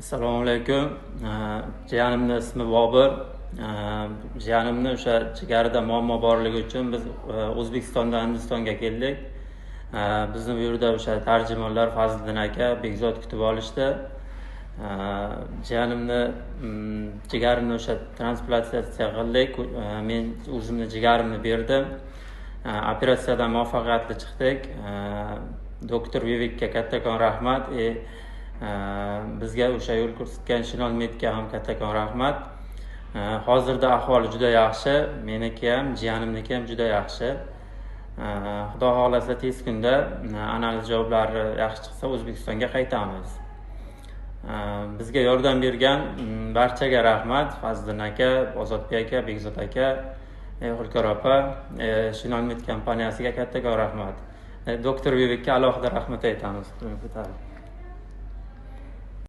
Assalomu alaykum. Jiyanimni ismi Bobur. Jiyanimni o'sha jigarida muammo borligi uchun biz O'zbekistondan Hindistonga keldik. Bizni bu yerda o'sha tarjimonlar Fazliddin aka, Bekzod kutib olishdi. Jiyanimni jigarini o'sha transplantatsiya qildik. Men o'zimni jigarimni berdim. Operatsiyadan muvaffaqiyatli chiqdik. Doktor Vivekka kattakon rahmat. Bizga o'sha yo'l ko'rsatgan Shinolmedga ham kattakon rahmat. Hozirda ahvoli juda yaxshi, meniki ham, jiyanimniki ham juda yaxshi. Xudo xohlasa tez kunda analiz javoblari yaxshi chiqsa O'zbekistonga qaytamiz. Bizga yordam bergan barchaga rahmat. Fazliddin aka, Ozodbek aka, Bekzod aka, Hulkor opa, Shinolmed kompaniyasiga kattakon rahmat. Doktor Vivekka alohida rahmat aytamiz.